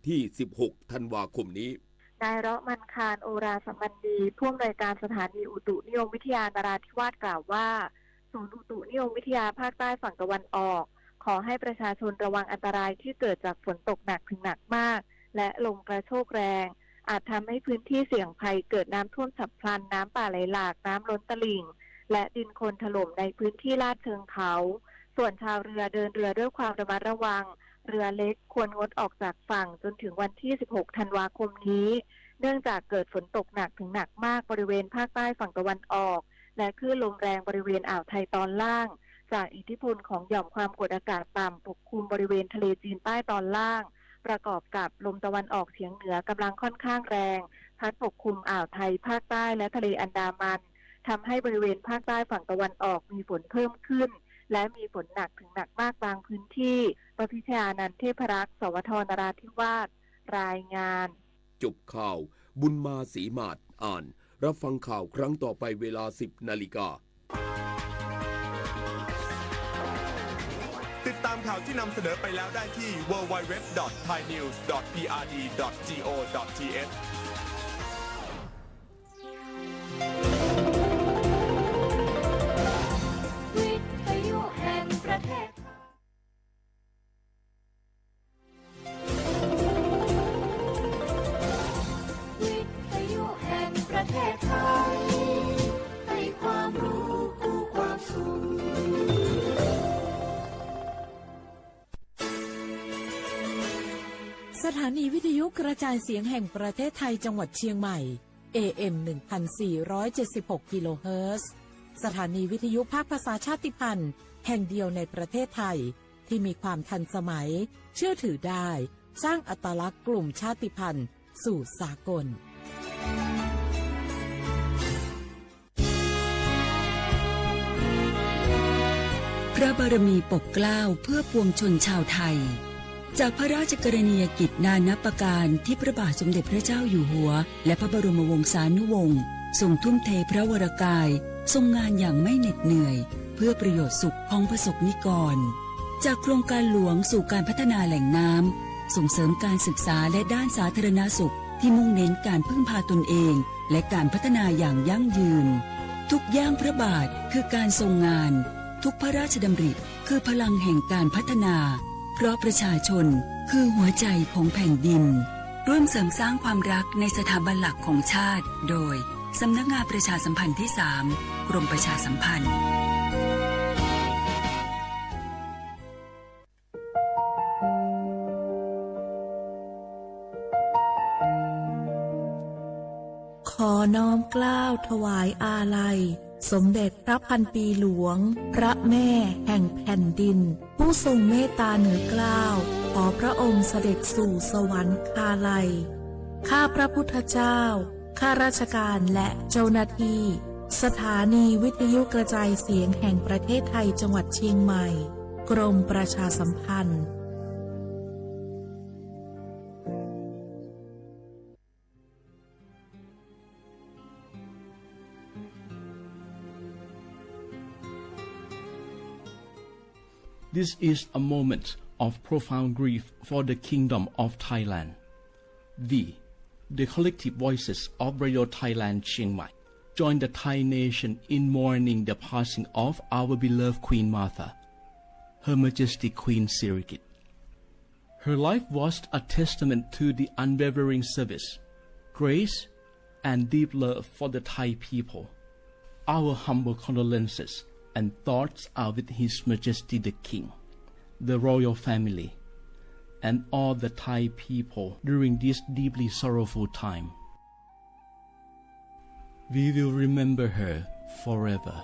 ที่สิบหกธันวาคมนี้ นายเราะห์มันคาร โอราสมันดี ผู้อำนวยการสถานีอุตุนิยมวิทยานราธิวาสกล่าวว่า ศูนย์อุตุนิยมวิทยาภาคใต้ฝั่งตะวันออก ขอให้ประชาชนระวังอันตรายที่เกิดจากฝนตกหนักถึงหนักมาก และลมกระโชกแรง อาจทำให้พื้นที่เสี่ยงภัยเกิดน้ำท่วมฉับพลัน น้ำป่าไหลหลาก น้ำล้นตลิ่ง และดินโคลนถล่มในพื้นที่ลาดเชิงเขา ส่วนชาวเรือเดินเรือด้วยความระมัดระวัง เรือเล็กควรงดออกจากฝั่งจนถึงวันที่ สิบหกธันวาคมนี้ เนื่องจากเกิดฝนตกหนักถึงหนักมากบริเวณภาคใต้ฝั่งตะวันออก และคลื่นลมแรงบริเวณอ่าวไทยตอนล่าง จากอิทธิพลของหย่อมความกดอากาศต่ำปกคลุมบริเวณทะเลจีนใต้ตอนล่าง ประกอบกับลมตะวันออกเฉียงเหนือกำลังค่อนข้างแรง พัดปกคลุมอ่าวไทยภาคใต้และทะเลอันดามัน ทำให้บริเวณภาคใต้ฝั่งตะวันออกมีฝนเพิ่มขึ้น และมีฝนหนักถึงหนักมากบางพื้นที่ ปพิชยานันท์ เทพรักษ์ สวท นราธิวาส รายงาน จบข่าว บุญมาศรีหมาดอ่าน รับฟังข่าวครั้งต่อไปเวลา สิบนาฬิกา ติดตามข่าวที่นำเสนอไปแล้วได้ที่ ดับเบิลยู ดับเบิลยู ดับเบิลยู ดอท ไทยนิวส์ ดอท พีอาร์ดี ดอท จี โอ ดอท ที เอช วิทยุแห่งประเทศไทย วิทยุแห่งประเทศไทย ให้ความรู้คู่ความสุข สถานีวิทยุกระจายเสียงแห่งประเทศไทยจังหวัดเชียงใหม่ เอ เอ็ม หนึ่งพันสี่ร้อยเจ็ดสิบหก กิโลเฮิรตซ์ สถานีวิทยุภาคภาษาชาติพันธุ์แห่งเดียวในประเทศไทย ที่มีความทันสมัย เชื่อถือได้ สร้างอัตลักษณ์กลุ่มชาติพันธุ์สู่สากล พระบารมีปกเกล้าเพื่อปวงชนชาวไทย จากพระราชกรณียกิจนานับประการที่พระบาทสมเด็จพระเจ้าอยู่หัว และพระบรมวงศานุวงศ์ทรงทุ่มเทพระวรกาย ทรงงานอย่างไม่เหน็ดเหนื่อย เพื่อประโยชน์สุขของประสบนิกร จากโครงการหลวงสู่การพัฒนาแหล่งน้ำ ส่งเสริมการศึกษาและด้านสาธารณสุข ที่มุ่งเน้นการพึ่งพาตนเอง และการพัฒนาอย่างยั่งยืน ทุกย่างพระบาทคือการทรงงาน ทุกพระราชดำริคือพลังแห่งการพัฒนา เพราะประชาชนคือหัวใจของแผ่นดิน ร่วมเสริมสร้างความรักในสถาบันหลักของชาติ โดย สำนักงานประชาสัมพันธ์ที่สาม กรมประชาสัมพันธ์ ขอน้อมเกล้าถวายอาลัย สมเด็จพระพันปีหลวง พระแม่แห่งแผ่นดิน ผู้ทรงเมตตาเหนือเกล้า ขอพระองค์เสด็จสู่สวรรคาลัย ข้าพระพุทธเจ้า ข้าราชการและเจ้าหน้าที่ สถานีวิทยุกระจายเสียงแห่งประเทศไทยจังหวัดเชียงใหม่ กรมประชาสัมพันธ์ This is a moment of profound grief for the Kingdom of Thailand. We, the collective voices of Radio Thailand Chiang Mai, join the Thai nation in mourning the passing of our beloved Queen Mother, Her Majesty Queen Sirikit. Her life was a testament to the unwavering service, grace, and deep love for the Thai people. Our humble condolences and thoughts are with His Majesty the King, the royal family, and all the Thai people during this deeply sorrowful time. We will remember her forever.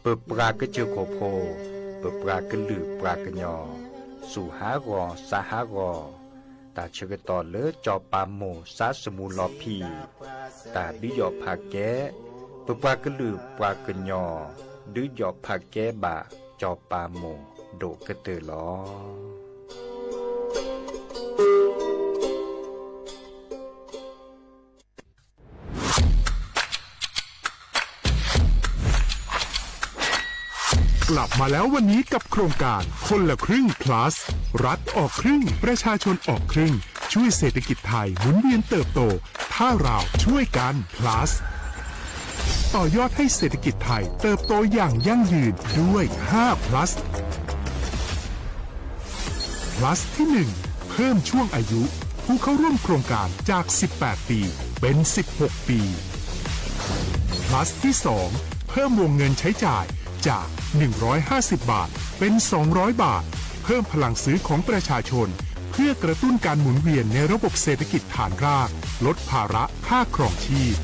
ပပှၤကစၢၢ်ခိၣ်ဖိ, ပပှၤကလုာ်ပှၤကညီ, စူၢ်ဟးဂီၤ စၢ်ဟးဂီၤ, တၢ်ဆၢကတီၢ်လၢစီၤပၤမိၢ် စးစမူလီၤဖံး, တၢ်ဒုးယီၣ်ဖးကဲ, ပပှၤကလုာ်ပှၤကညီ, ဒုးယီၣ်ဖးကဲဘၣ်စီၤပၤမိၢ်ဒိၣ်ကတၢၢ်လီၤ. มาแล้ววันนี้กับโครงการคนละครึ่ง plus รัฐออกครึ่ง ประชาชนออกครึ่ง ช่วยเศรษฐกิจไทยหมุนเวียนเติบโต ถ้าเราช่วยกัน plus ต่อยอดให้เศรษฐกิจไทยเติบโตอย่างยั่งยืนด้วย ห้า plus plus ที่ หนึ่ง เพิ่มช่วงอายุผู้เข้าร่วมโครงการจาก สิบแปด ปี เป็น สิบหก ปี plus ที่ สอง เพิ่มวงเงินใช้จ่ายจาก หนึ่งร้อยห้าสิบ บาท เป็น สองร้อย บาท เพิ่มพลังซื้อของประชาชน เพื่อกระตุ้นการหมุนเวียนในระบบเศรษฐกิจฐานราก ลดภาระค่าครองชีพ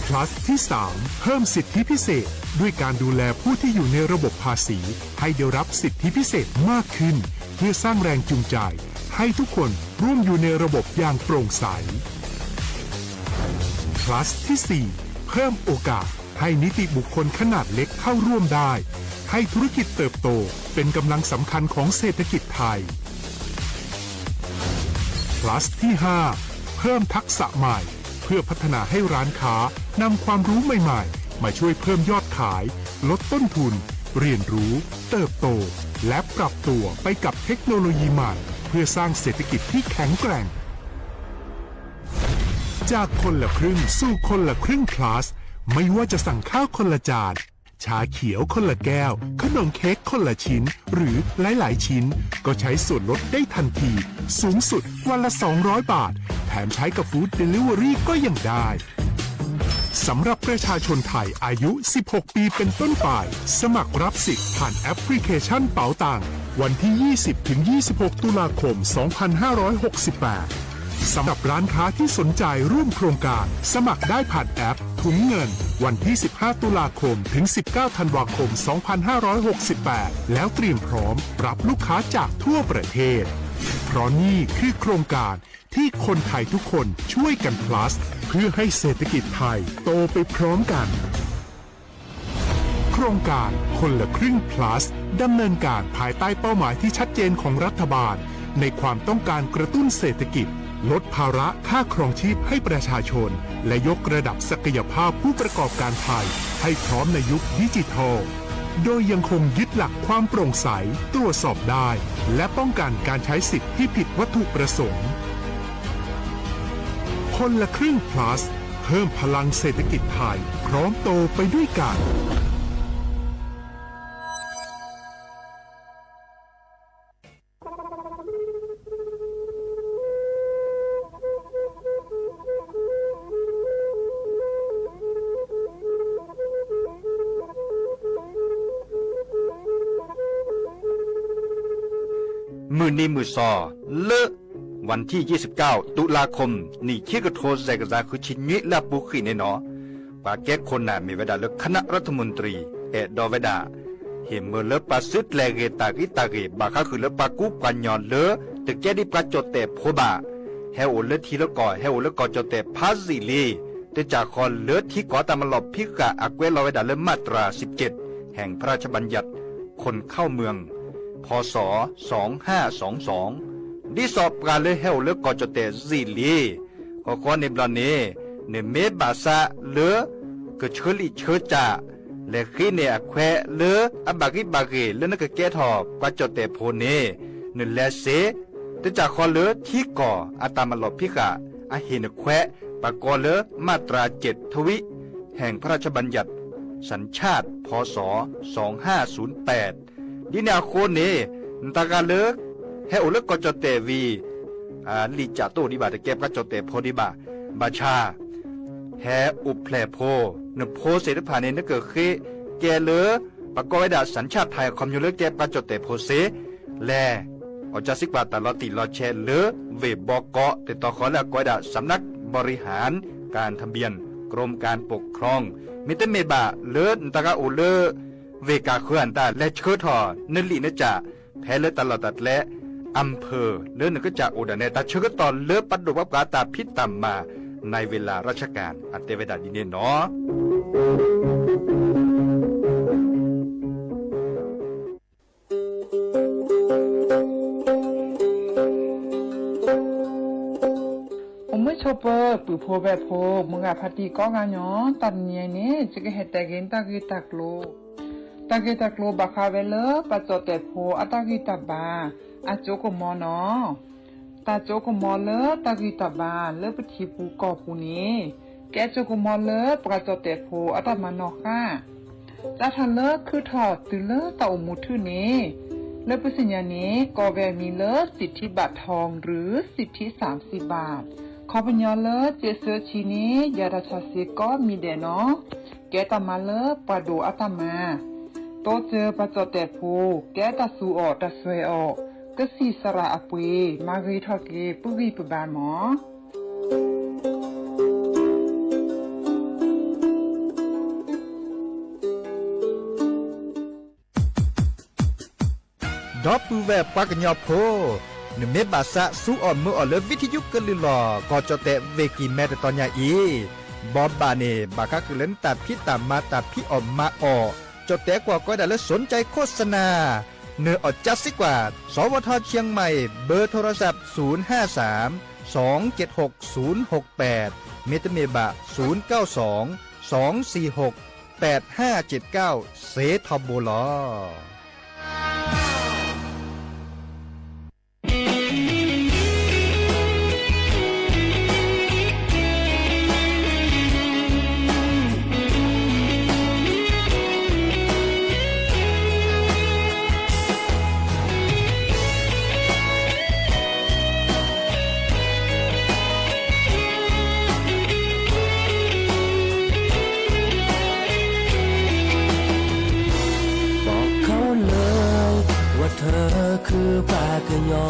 plus ที่ สาม เพิ่มสิทธิพิเศษ ด้วยการดูแลผู้ที่อยู่ในระบบภาษี ให้ได้รับสิทธิพิเศษมากขึ้น เพื่อสร้างแรงจูงใจ ให้ทุกคนร่วมอยู่ในระบบอย่างโปร่งใส plus ที่ สี่ เพิ่มโอกาสให้นิติบุคคลขนาดเล็กเข้าร่วมได้ ให้ธุรกิจเติบโตเป็นกำลังสำคัญของเศรษฐกิจไทย plus ที่ ห้า เพิ่มทักษะใหม่ เพื่อพัฒนาให้ร้านค้านำความรู้ใหม่ๆ มาช่วยเพิ่มยอดขาย ลดต้นทุน เรียนรู้ เติบโต และปรับตัวไปกับเทคโนโลยีใหม่ เพื่อสร้างเศรษฐกิจที่แข็งแกร่ง จากคนละครึ่งสู่คนละครึ่ง plus ไม่ว่าจะสั่งข้าวคนละจาน ชาเขียวคนละแก้ว ขนมเค้กคนละชิ้น หรือหลายๆ ชิ้น ก็ใช้ส่วนลดได้ทันที สูงสุดวันละ สองร้อย บาท แถมใช้กับ Food Delivery ก็ยังได้ สำหรับประชาชนไทยอายุ สิบหก ปีเป็นต้นไป สมัครรับสิทธิ์ผ่านแอปพลิเคชันเป๋าตัง วันที่ ยี่สิบ ถึง ยี่สิบหก ตุลาคม สองพันห้าร้อยหกสิบแปด สำหรับร้านค้าที่สนใจร่วมโครงการ สมัครได้ผ่านแอปถุงเงิน วันที่ สิบห้า ตุลาคม ถึง สิบเก้า ธันวาคม สองพันห้าร้อยหกสิบแปด แล้วเตรียมพร้อมรับลูกค้าจากทั่วประเทศ เพราะนี่คือโครงการที่คนไทยทุกคนช่วยกัน plus เพื่อให้เศรษฐกิจไทยโตไปพร้อมกัน โครงการคนละครึ่ง plus ดำเนินการภายใต้เป้าหมายที่ชัดเจนของรัฐบาล ในความต้องการกระตุ้นเศรษฐกิจ ลดภาระค่าครองชีพให้ประชาชน และยกระดับศักยภาพผู้ประกอบการไทย ให้พร้อมในยุคดิจิทัล โดยยังคงยึดหลักความโปร่งใส ตรวจสอบได้ และป้องกันการใช้สิทธิ์ที่ผิดวัตถุประสงค์ คนละครึ่ง plus เพิ่มพลังเศรษฐกิจไทย พร้อมโตไปด้วยกัน မုၢ်နံၤမုၢ်စီၤ လၢ วันที่ ยี่สิบเก้า ตุลาคม နံၣ်ခံကထိ စဲးကစၢ် ဃုဆံနွံ လၢအပူၤဃံးန့ၣ်နီၤ ပှၤကဲခိၣ်နၢ်မ့ၢ်ဝဲဒၣ်လၢ คณะรัฐมนตรี အဲၣ်ဒိးဝဲဒၣ် ဟ့ၣ်မၢလၢပှၤစုတလဲၤဂ့ၤတၢ်ဂံၢ်တၢ်ဂ့ၤ ဘၣ်ဃးဃုာ်လၢပှၤကူပှၤကညီလၢ တကဲဒ်ပှၤကၠီၣ်တဲၣ်ဖိဘၣ် ဟဲအိၣ်လၢထံလၢကီၢ် ဟဲအိၣ်လၢကီၢ်ကၠီၣ်တဲၣ်ဖးယံာ်လံ တကးဃီလၢထံကီၢ်တၢ်မၤလီၢ်ဖံးဃာ် အကွဲးလီၤဝဲဒၣ်လၢ มาตราสิบเจ็ด แห่งพระราชบัญญัติ คนเข้าเมือง พ.ศ. สองห้าสองสอง ဒ်သိးပှၤလၢဟဲအိၣ်လၢကီၢ်ကၠီၣ်တဲၣ်ယံာ်လံ ဃီဃီန့ၣ်ဘျီန့ၣ် နမ့ၢ်ဘၣ်ဆၣ်လၢ ကဆၢလံာ်ဆၢစၢ် လဲၤဃ့န့ၢ်အခွဲးလၢအဘၣ်ဂံၢ်ဘၣ်ဂ့ၤ လၢနကကဲထီၣ်ပှၤကၠီၣ်တဲၣ်ဖိန့ၣ် နလဲၤစ့ တကးဃီလၢထံကီၢ်အတၢ်မၤလီၢ်ဖံးဃာ် အဟ့ၣ်နခွဲး ပကိးလၢ มาตราเจ็ด ทวิ แห่งพระราชบัญญัติ สัญชาติ พ.ศ. สองห้าศูนย์แปด ဒ်န့ၣ်အဃိန့ၣ် နတဂၤလၢ ဟဲအိၣ်လၢကီၢ်ကၠီၣ်တဲၣ်ဝံၤ လံာ်စၢ်တအိၣ်ဒံးဘၣ် တကဲပှၤကၠီၣ်တဲၣ်ဖိဒံးဘၣ် ဘၣ်ဆၣ် ဟဲအိၣ်ဖျဲၣ်ဖိ နဖိသ့ၣ်တဖၣ်န့ၣ် နကဃ့ကဲလၢ ပကိးဝဲဒၣ် สัญชาติไทย အခီပညီလၢကဲပှၤကၠီၣ်တဲၣ်ဖိစ့ လဲၤ အီၣ်ကၢစံးကွၢ်တၢ်လီၤတံၢ်လီၤဆဲးလၢ ဝ့ၢ်ဘီကီး တၢ်တီဃီလၢအကိးဝဲဒၣ် สำนักบริหารการทะเบียน กรมการปกครอง မ့တမ့ၢ်ဘၣ်လၢနတဂၤအိၣ်လၢ ဝ့ၢ်ကၢ်ဃၢၤအတၢ် လဲၤဆှၢထီၣ်နလံာ်နစၢ် ဖဲလၢတၢ်လီၢ်တၢ်ကျဲ อำเภอ လၢနကစၢ်အိၣ်ဒၣ်နဲ တၢ်ဆၢကတီၢ်လၢပဒိၣ်ပှၤပှၤတၢ်ဖံးတၢ်မၤ ในเวลาราชการ အတဲဝဲဒၣ်ဒ်န့ၣ်နီၤ. အိၣ်မုာ်ဆိးပၢၤ ပုၢ်ဖိဝဲၢ်ဖိ မုၢ်ဂၤဖါတံၢ်ကိးဂၤညီ တၢ်တနံၤအံၤန့ၣ် ယကဟဲတဲဂ့ၤတၢ်ဂ့ၢ်တၢ်ကျိၤ တၢ်ဂ့ၢ်တၢ်ကျိၤဘၣ်ဃးဝဲလၢပှၤကၠီၣ်တဲာ်ဖိအတၢ်ဂံၢ်တၢ်ဘါ အစိကမီၤနီၤ. တၢ်စိကမီၤလၢတၢ်ဂံၢ်တၢ်ဘါလၢပထံပူၤကီၢ်ပူၤန့ၣ် ကဲစိကမီၤလၢပှၤကၠီၣ်တဲာ်ဖိအတၢ်မၤနီၣ်ဃာ် တၢ်ထီၣ်လၢခုထီၣ်တုၤလၢတၢ်အိၣ်မူထူၣ်န့ၣ် လၢပူၤစံၣ်ညါန့ၣ် ကိးဝဲအမံၤလၢ สิทธิบัตรทอง หรือ สิทธิสามสิบบาท ခီပညီလၢစ့ဆၢဆံန့ၣ် ယၤတၢ်ဆါစ့ကိးမံၤဒဲးနီၤ. ကဲတၢ်မၤလၢပှၤဒိၣ်အတၢ်မၤ တိစၢၤပှၤကၠီၣ်တဲာ်ဖိ ကဲတၢ်သူအီၤတၢ်စွဲအီၤ ကစံၣ်စရၤအပှ့ၤ မၤဂ့ၤထီၣ်က့ၤပဂံၢ်ပဘါမး. ဒီပုၢ်ဝဲၢ်ပှၤကညီဖိ, နမ့ၢ်ဘၣ်ဆၣ်သူအီၤမၢအီၤလၢ ဝံထယုကလုၢ်လီၤ ကီၢ်ကၠီၣ်တဲာ်ဝ့ၢ်ကံၤမဲတတီၤညါအံၤ, ဘီဘၣ်န့ၣ် ဘၣ်ဃးက့ၤလၢနတၢ်ဖံးတၢ်မၤတၢ်ဖံးအီၣ်မၤအီၣ်, ကၠီၣ်တဲာ်ကွၢ်ကီဒၣ်လၢ สนใจโฆษณา နၢၤအီၤကၠါစ့ကွၢ် สวท เชียงใหม่ เบอร์โทรศัพท์ ศูนย์ห้าสาม สองเจ็ดหก ศูนย์หกแปด မ့တမ့ၢ်ဘၣ် ศูนย์เก้าสอง สองสี่หก แปดห้าเจ็ดเก้า စ့ထီဘိလီၤ. ဘီၣ်ခိၣ်လၢ ဝဲထၢခုပှၤကညီ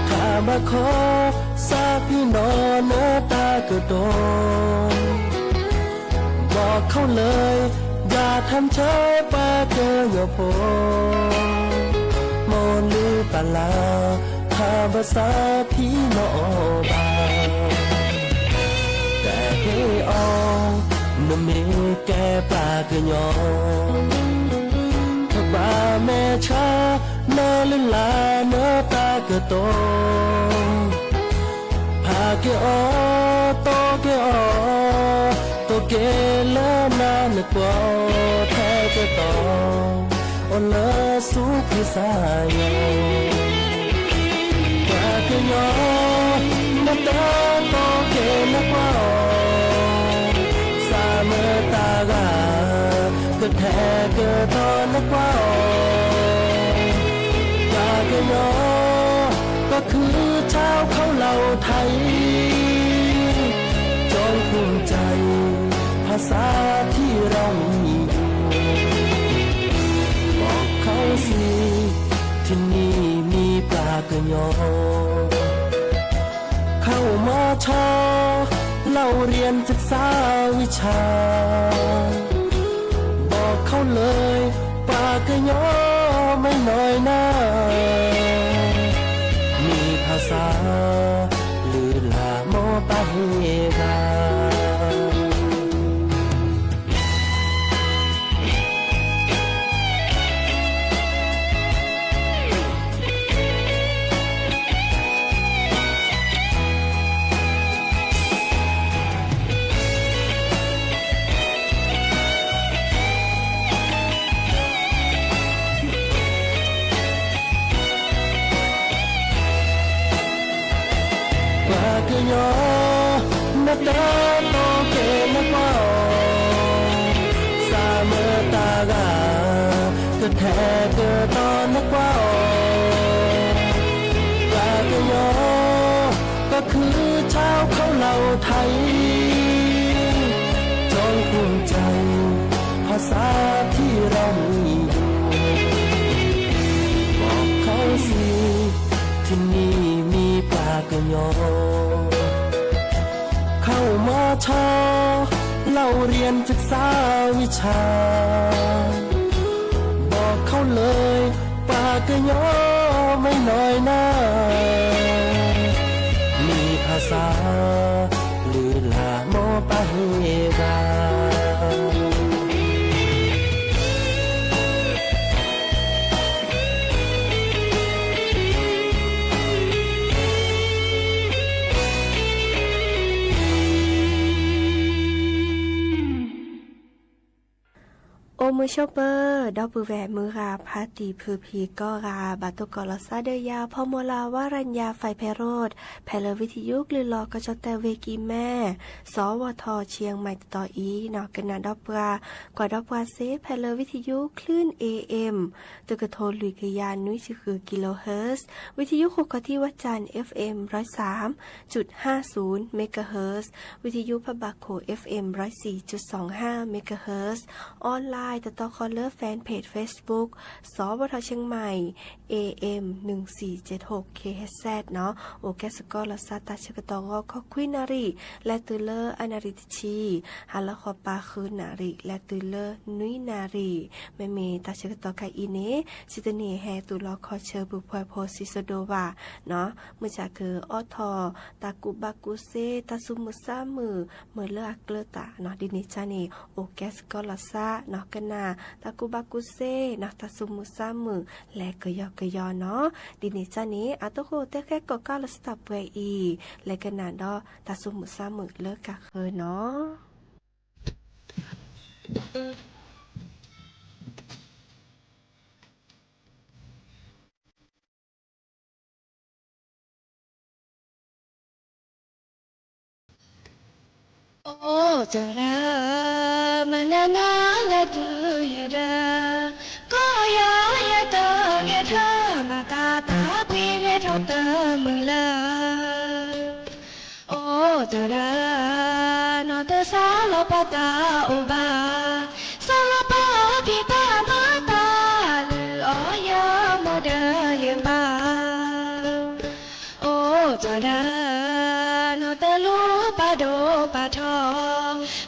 ထါဘၣ်ခီ စးဖံးနီၣ်နတၢ်ကတိၤ ဘီၣ်ခိၣ်လၢ ယၤထၢမ်ဆၢပှၤကညီဖိ မိၢ်လၢပၢ်လၢ ထါဘၣ်စးဖံးနီၣ်အီၤဘၣ် တဟ့ၣ်အီၤ နမ့ၢ်ကဲပှၤကညီ တဘၣ်မဲာ်ဆှး နလၢ်လၢ်နတၢ်ကတိၤ ဖးက့ၤအီၤ တီက့ၤအီၤ တိၢ်က့ၤလၢနၤနကွီၢ် ထဲကတီၢ် အိၣ်လၢဆူခရံာ်စၢ်ယွၤ ပှၤကညီ နတၢ်တီက့ၤနကွၢ်အီၤ စးမၢတၢ်ဂၤ ကထဲကတီၤနကွၢ်အီၤ ပှၤကညီ ကခုၣ်ဆၣ်ခီၣ်လီၤထါအံၤ จงภูมิใจ ภาษาที่เรามีอยู่ ဘီၣ်ခိၣ်စံး ထံနံၤမံၤပှၤကညီ เข้ามาชอ เล่าเรียนศึกษาวิชา บอกเขาเลย ปากกะยอไม่น้อยหน้า มีภาษา ลือหลาหมอปะเฮกา ပှၤကညီ နတၢ်တီက့ၤနကွၢ်အီၤ စးမၢတၢ်ဂၤ ကထဲကတီၤနကွၢ်အီၤ ပှၤကညီ ကခုၣ်ဆၣ်ခီၣ်လီၤထါအံၤ จงภูมิใจ ภาษาที่เรามีอยู่ บอกเขาสิ ที่นี่มีปากกะยอ เข้ามาชอ เล่าเรียนศึกษาวิชา บอกเขาเลย ปากกะยอไม่น้อยหน้า มีภาษา ลือหลาหมอปะเฮกา ပ မုၢ်ဆိပၢၤ ဒီပုၢ်ဝဲၢ်မုၢ်ဂၤ ဖါတံၢ်ဖုဖံကိးဂၤ ဘၣ်တိၢ်ကီးလီၤသးဒီးယၤ ဖီမိၢ်လၢ်ဝါရညါ ဖဲဖဲရိး ဖဲလၢဝံထယုကလုၢ်လီၤ ကီၢ်ကၠီၣ်တဲၣ်ဝ့ၢ်ကံၢ်မဲ စီၤဝီၤထီၣ် ချံၣ်မဲၣ်တတီၤအံၤနီၤ ကနၣ်ဒီးပှၤ ကွၢ်ဒီးပှၤစ့ ဖဲလၢဝံထယု คลื่น เอเอ็ม တကထိလွံၢ်ကယၤနွံဆံဃု kilohertz ဝံထယုဃိၣ်ခီၣ်ထံးဝၣ်စၣ် เอฟเอ็ม ร้อยสามจุดห้าศูนย์ megahertz ဝံထယုဖးဘၣ်ခိၣ် เอฟเอ็ม ร้อยสี่จุดสองห้า megahertz online တတီၤဃီလၢ fanpage Facebook စီၤဝီၤထီၣ် ချံၣ်မဲၣ် เอเอ็ม หนึ่งสี่เจ็ดหก เคเอชเอส နီၤ အိၣ်ကဲစ့ၢ်ကီးလီၤသး တၢ်ဆၢကတီၢ်ဂီၤခီခွံနၣ်ရံၣ် လဲၤတုၤလၢအနၣ်ရံၣ်တဆံ, ဟါလီၤဃီပၤဃုနၣ်ရံၣ် လဲၤတုၤလၢနွံနၣ်ရံၣ်, မ့မ့ၢ်တၢ်ဆၢကတီၢ်ခဲအံၤန့ၣ် စံးတန့ၢ်ဟဲသုးလီၤခီဆၢပူၤဖှဲးဖိစံးစိဒိၣ်ဘၣ်နီၤ, မုၢ်ဆါကအိးထီၣ် တၢ်ကူၣ်ဘၣ်ကူၣ်စ့ တၢ်သူၣ်မုာ်သးမုာ် မုာ်လၢအကျၢၤတၢ်နီၤ, ဒ်န့ၣ်အသိးန့ၣ် အိၣ်ကဲစ့ၢ်ကီးလီၤသးနီၤ, ကနၣ်တၢ်ကူၣ်ဘၣ်ကူၣ်စ့နီၤ, တၢ်သူၣ်မုာ်သးမုာ် လဲၤကယီကယီနီၤ, ဒ်န့ၣ်အသိးန့ၣ် အတၢ်ဃိတဲဃဲကိးကးလီၤသးပှဲၤအံၤ, လဲၤကနၣ်ဒီးတၢ်သူၣ်မုာ်သးမုာ်လၢကဃၢၤနီၤ. အိၣ်တရၢ မနၤနၤလၢတုၤယဒၢ, ကီၢ်ယၤယတၢ်ဂဲၤထၢ မၤသးတၢ်ပှ့ၤဂဲၤထီၣ်တမုာ်လၢ အိၣ်တရၢ နီၢ်တစးလီၤပာ်တၢ်အိၣ်ဘၣ်, စးလီၤပာ်ဖံးတၢ်မၤတၢ်လုၢ်အီၣ်ယၤ မ်ဒီးယဘၣ် အိၣ်တရၢ နီၢ်တလူၤပာ်ဒိၣ်ပာ်ထီ,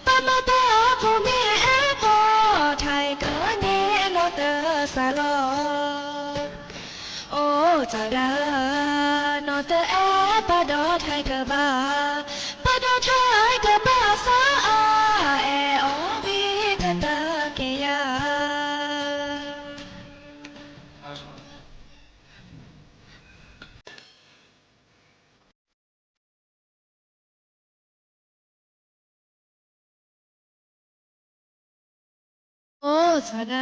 ပမၤတၢ်ဖိမ့ၢ်အဲၣ်ဖီ ထဲးကန့ၢ်နီၢ်တစးလီၤ အိၣ်တရၢ နီၢ်တအဲၣ်ပာ်ဒီးထဲးကဘၣ်, ပာ်ဒီးထဲးကဘၣ်စးအါ အဲၣ်အီၤဝံၤတတၢ်က့ၤယၤ အိၣ်တရၢ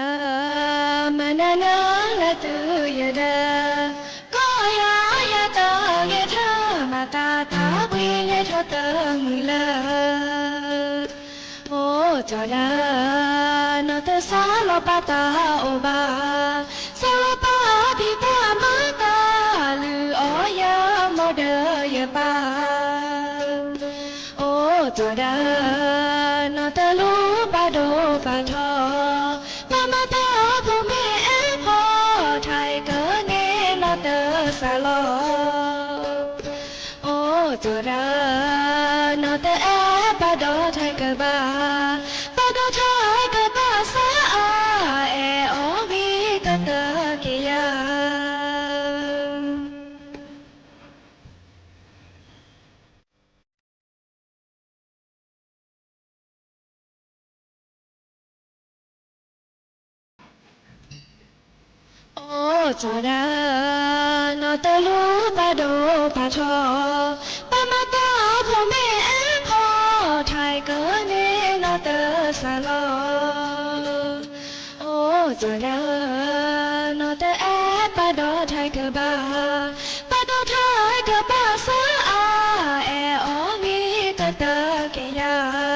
မနၤနၤလၢတုၤယဒၢ, ကီၢ်ယၤယတၢ်ဂဲၤထၢ မၤသးတၢ်ပှ့ၤဂဲၤထီၣ်တမုာ်လၢ အိၣ်တရၢ နီၢ်တစးလီၤပာ်တၢ်အိၣ်ဘၣ်, စးလီၤပာ်ဖံးတၢ်မၤတၢ်လုၢ်အီၣ်ယၤ မ်ဒီးယဘၣ် အိၣ်တရၢ နီၢ်တလူၤပာ်ဒိၣ်ပာ်ထီ, ပမၤတၢ်ဖိမ့ၢ်အဲၣ်ဖီ ထဲးကန့ၢ်နီၢ်တစးလီၤ အိၣ်တရၢ နီၢ်တအဲၣ်ပာ်ဒီးထဲးကဘၣ်, ပာ်ဒီးထဲးကဘၣ်စးအါ အဲၣ်အီၤဝံၤတတၢ်က့ၤယၤအိၣ်တရၢ နီၢ်တလူၤပာ်ဒိၣ်ပာ်ထီ, ပမၤတၢ်ဖိမ့ၢ်အဲၣ်ဖီ ထဲးကန့ၢ်နီၢ်တစးလီၤ အိၣ်တရၢ နီၢ်တအဲၣ်ပာ်ဒီးထဲးကဘၣ်, ပာ်ဒီးထဲးကဘၣ်စးအါ အဲၣ်အီၤဝံၤတတၢ်က့ၤယၤ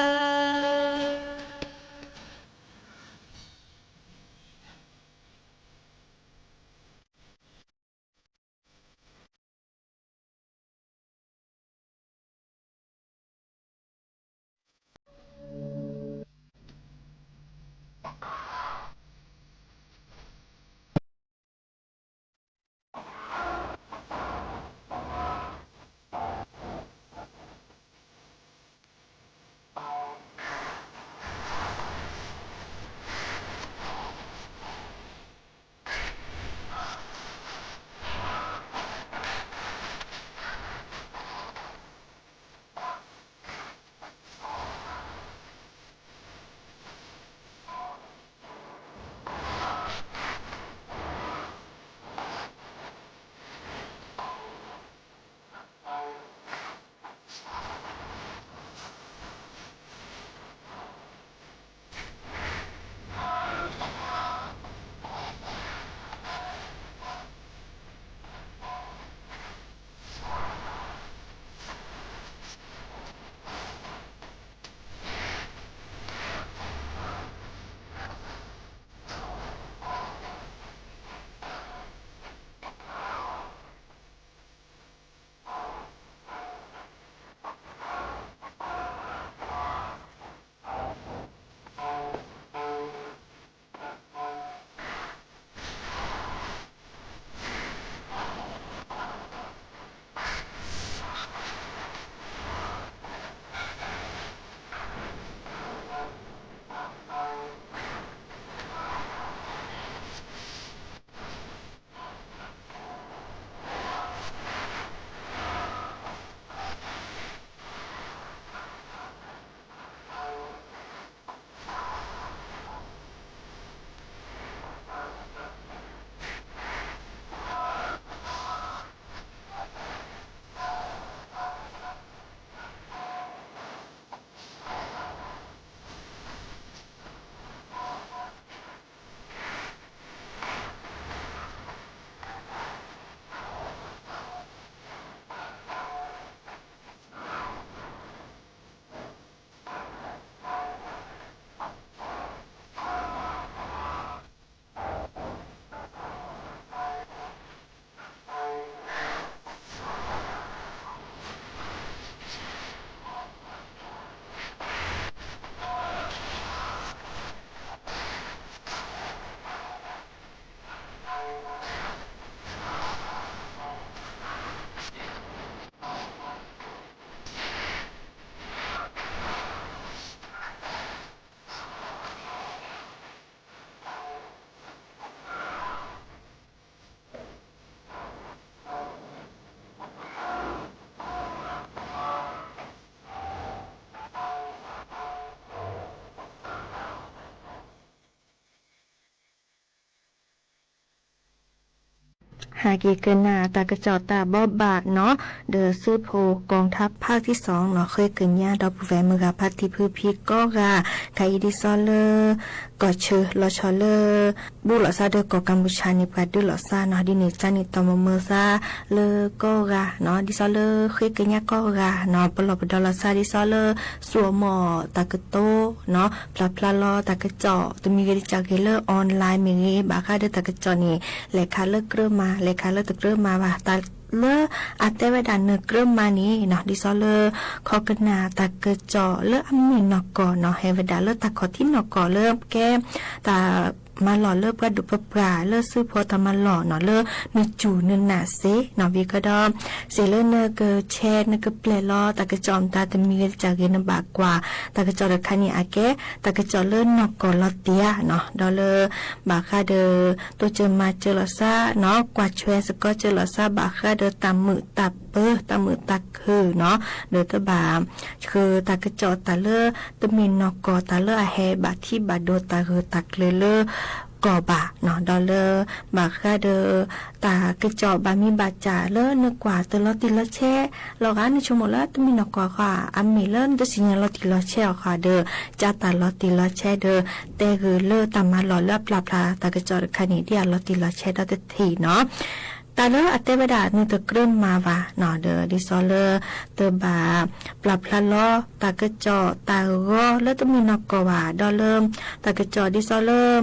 နာ်က့ၤကနၣ်တၢ်ကစီၣ်တၢ်ဘိးဘၣ်နီၤ, ဒီးသုးဖိ กองทัพภาคที่สองနီၤ ဃ့ကညးဒီပုၢ်ဝဲၢ်မုၢ်ဂၤဖါတံၢ်ဖုဖံကိးဂၤ, ခါအံၤဒ်သိးလၢ ကီၢ်ဆၢလီၤဆီလၢ ဘူးလိာ်သးဒီးကီၢ်ကၣ်ပူၤၡၢ်န့ၣ် ပှၤဒုးလိာ်သးနီၤ, ဒ်န့ၣ်ကန့ၣ် တၢ်မုာ်မုာ်သးလၢကိးဂၤနီၤ, ဒ်သိးလၢဃ့ကညးကိးဂၤနီၤ, ပလီၢ်ပဒီလိာ်သးဒ်သိးလၢ စူးအမီၢ်တၢ်ကတိၤနီၤ, ဖျါဖျါလီၤတၢ်ကစီၣ် တမံၤဂ့ၤတစၢ်ဂ့ၤလၢ online မ့ၢ်ဂ့ၤ, ဘၣ်ဃးဒီးတၢ်ကစီၣ်န့ၣ် လဲၤခးလၢကြၢးမၤ လဲၤခးလၢတကြၢးမၤဘၣ်, တၢ်လၢအတဲဝဲဒၣ်နကြၢးမၤန့ၣ်နီၤ, ဒ်သိးလၢ ခီကနၣ်တၢ်ကစီၣ်လၢအမ့ၢ်နီၢ်ကီၢ်နီၤ, ဟဲဝဲဒၣ်လၢတၢ်ခီၣ်ထံးနီၢ်ကီၢ်လၢကဲ တၢ်မၤလီၢ်လၢပှၤဒိၣ်ပပှၢ်လၢသုးဖိတၢ်မၤလီၢ်နီၤ, လၢနစူၢ်နနာ်စ့နီၤ, ဝံၤကဒီး စ့လၢနကဆဲး နကပျဲၢ်လီၤတၢ်ကစီၣ်မတၤတမံၤဂ့ၤတစၢ်ဂ့ၤ နဘၣ်ကွၢ် တၢ်ကစီၣ်တခါန့ၣ် အကဲတၢ်ကစီၣ်လၢနီၢ်ကီၢ်လီၤတံၢ်ဧါနီၤ, ဒီးလၢ ဘၣ်ဃးဒီး တိစၢၤမၤစၢၤလိာ်သးနီၤ, ကွၢ်ဆွဲစ့ၢ်ကီးစၢၤလိာ်သး ဘၣ်ဃးဒီးတၢ်မုာ်တၢ်ပၢၤ တၢ်မုာ်တၢ်ခုၣ်နီၤ, ဒီးတဘၣ်ဆှၢတၢ်ကစီၣ်တၢ်လၢ တမ့ၢ်နီၢ်ကီၢ် တၢ်လၢအဟဲဘၣ်ထံဘၣ်ဒိတၢ်ဂၢၢ်တၢ်ကျၢၤလၢ ကီၢ်ဘၣ်နီၤ, ဒီးလၢ ဘၣ်ဃးဒီး တၢ်ကစီၣ်ဘၣ်မံဘၣ်စၢ်လၢနကွၢ်တလီၤတံၢ်လီၤဆဲး လီၤဂာ်နဆိကမိၣ်လၢတမ့ၢ်နီၢ်ကီၢ်ဃီ အမ့ၢ်လၢနတသ့ၣ်ညါလီၤတံၢ်လီၤဆဲးအီၤဃီဒီး ကၢ်တၢ်လီၤတံၢ်လီၤဆဲးဒီး တဲဂ့ၤလၢတၢ်မၤလီၢ်လၢအပျၢ်ဖျါတၢ်ကစီၣ်တခါန့ၣ် ဒ်အလီၤတံၢ်လီၤဆဲးဒီတထံၣ်နီၤ, တၢ်လၢအတဲဝဲဒၣ်နတကြၢးမၤဘၣ်နီၤ, ဒီးဒ်သိးလၢ တဘၣ်ပျၢ်ဖျါလီၤ တၢ်ကစီၣ်တၢ်ဂီၤလၢတမ့ၢ်နီၢ်ကီၢ်ဘၣ်, ဒီးလၢ တၢ်ကစီၣ်ဒ်သိးလၢ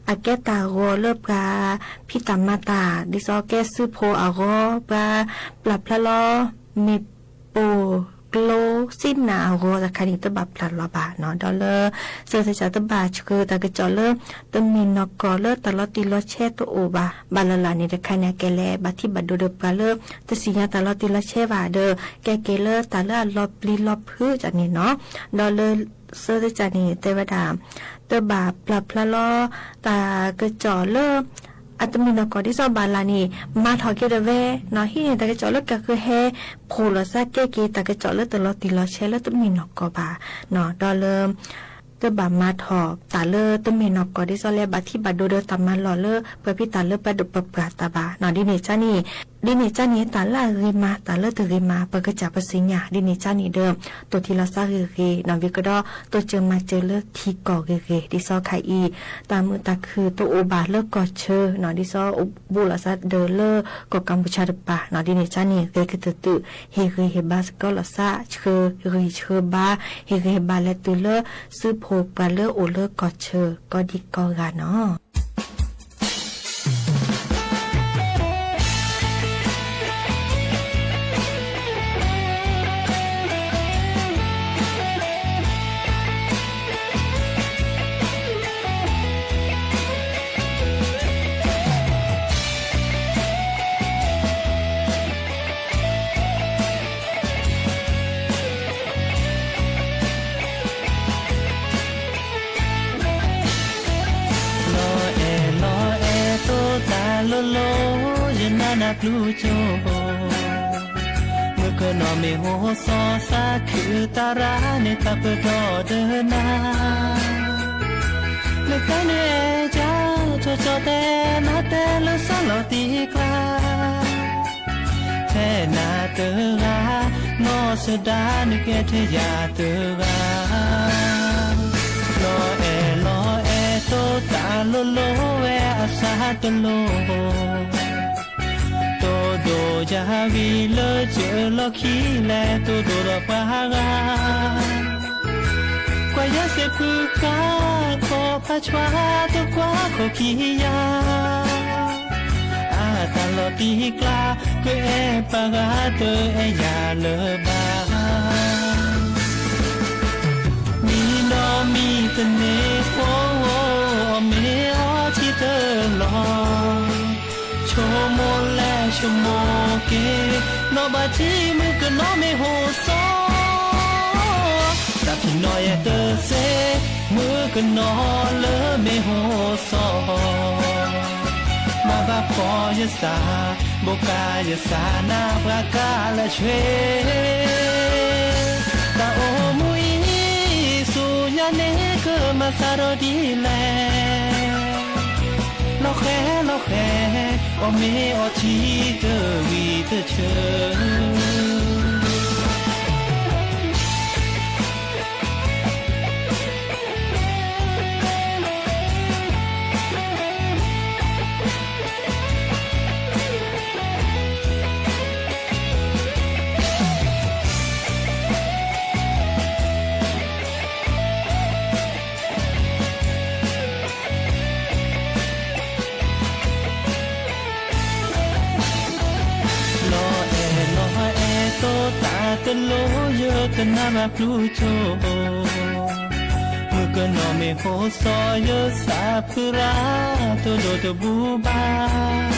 အကဲတၢ်ဂီၤလၢပှၤဖံးတၢ်မၤတၢ် ဒ်သိးကဲသုးဖိအဂီၢ် ပှၤပျၢ်ဖျါလီၤ မ့ၢ်ပိၢ်ကျိသ့ၣ်နၢ်အဂီၢ်တခါန့ၣ် တဘၣ်ပျၢ်လီၤဘၣ်နီၤ, ဒီးလၢ စၢသ့ၣ်စးတဘၣ်ဆှၢတၢ်ကစီၣ်လၢ တမ့ၢ်နီၢ်ကီၢ်လၢတၢ်လီၤတံၢ်လီၤဆဲးတအိၣ်ဘၣ် ဘၣ်လၢ်လၢ်န့ၣ်တခါန့ၣ် အကဲလဲၤဘၣ်ထံဘၣ်ဒိဒီးပှၤလၢ တသ့ၣ်ညါတၢ်လီၤတံၢ်လီၤဆဲးဘၣ်ဒီး ကဲက့ၤလၢတၢ်လၢအလီၤပျံၤလီၤဖုးတၢ်န့ၣ်နီၤ, ဒီးလၢ စၢသ့ၣ်စးန့ၣ် တဲဝဲဒၣ် တဘၣ်ပျၢ်ဖျါလီၤ တၢ်ကစီၣ်လၢ အတမ့ၢ်နီၢ်ကီၢ်ဒ်သိးဘၣ်လၢ်န့ၣ် မၤထီၣ်က့ၤဒီးဝဲနီၤ, ဟံးန့ၢ်တၢ်ကစီၣ်လၢကဃုဟဲ ဖှိၣ်လိာ်သးကဲက့ၤတၢ်ကစီၣ်လၢတလီၤတံၢ်လီၤဆဲးလၢတမ့ၢ်နီၢ်ကီၢ်ဘၣ်နီၤ, ဒီးလၢ တဘၣ်မၤထီၣ်တၢ်လၢတမ့ၢ်နီၢ်ကီၢ်ဒ်သိးလၢဘၣ်ထံဘၣ်ဒိဒီးတၢ်မၤလီၢ်လၢ ပှၤဖံးတၢ်လၢပှၤဒိၣ်ပပှၢ်တၢ်ဘၣ်နီၤ, ဒ်န့ၣ်ကန့ၣ် ဒ်န့ၣ်ကန့ၣ် တၢ်လၢအဂ့ၤမး တၢ်လၢတဂ့ၤမး ပကစၢ်ပသ့ၣ်ညါ ဒ်န့ၣ်ကန့ၣ်ဒီး တိၢ်ထံလီၤသးဂ့ၤဂ့ၤနီၤ, ဝံၤကဒီး တိစၢၤမၤစၢၤလၢထံကီၢ်ဂ့ၤဂ့ၤ ဒ်သိးခါအံၤ တၢ်မုာ်တၢ်ခုၣ်တအိၣ်ဘၣ်လၢကီၢ်ဆၢနီၤ, ဒ်သိးဘူးလိာ်သးဒီးလၢကီၢ်ကၣ်ပူၤၡၢ်တပၤနီၤ, ဒ်န့ၣ်ကန့ၣ် ဂဲၤကတၢၢ်တုာ် ဟ့ၣ်ဂ့ၤဟ့ၣ်ဘါစ့ၢ်ကီးလိာ်သး ဆှၢဂ့ၤဆှၢဘါ ဟ့ၣ်ဂ့ၤဟ့ၣ်ဘါလဲၤတုၤလၢ သုးဖိပှၤလၢအိၣ်လၢကီၢ်ဆၢ ကိးဒံကိးဂၤနီၤ. လီၤအဲၣ်လီၤအဲၣ်သိးတၢ်လိၤလိၤ ယနၤနၢ်ပျူၤကၠိ မုၣ်ကနီၤမ့ၢ်ဟိသီသးခုၣ်သရၣ်န့ၣ် သးပၢၢ်ဒီးဒၢနၤ နတၢ်နအဲၣ်ကၠၢ် ကၠီကၠီတဲနၤတဲလၢသးလီၤတံၢ်ကျါ ထဲနၤတဂၤ နီၢ်စဒါနကဲထဲယၤတဂၤ လီၤအဲၣ်လီၤအဲၣ်သိးတၢ်လိၤလိၤဝဲအသးတလိၤ တိၢ်ဒိၣ်ယၤဝံၤလၢစၢၤလီၢ်ခံလဲၣ် တိၢ်ဒိၣ်ဒီးပှၤဂၤ ကွၢ်ယဲစ့ၢ်ဖုဃါ ခိးဖးဆွါတကွၢ်ခိၣ်ခံယၤ အတၢ်လီၤတံၢ်ကျါ ကအဲၣ်ပှၤဂၤတအဲၣ်ယၤလၢၤဘၣ် မံနီၤမံသန့ၤဖိ အီၣ်မ့ၤအီထံတလီၢ် ဆိကမိၣ်လဲၤဆိကမိၣ်က့ၤ နီၢ်ဘၣ်ထံမုၣ်ကနီၤမ့ၢ်ဟိသီ သးဖံးနီၢ်ယဲတသ့ မုၣ်ကနီၤလၢမ့ၢ်ဟိသီ မၤဘၣ်ဖှီၣ်ယသး ဘိးကါယသးနၤပှၤကါလၢဆွ့ တၢ်အိၣ်မူအံၤ ဆူညါန့ၣ်ကမၤသးဒီးဒ်လဲၣ် လီၤ ဃဲလီၤဃဲ, အီၣ်မ့ၤအီထံတဝံၤတဆၢ လီၤအဲၣ်လီၤအဲၣ်တိၢ်တၢ်တလိၣ် ယကနၣ်ဘၣ်ဖျူကၠိ, မုၣ်ကနီၤမ့ၢ်ဟိးစီၤ ယသးဖုရၣ်တဒိၣ်တဘူးဘၣ်,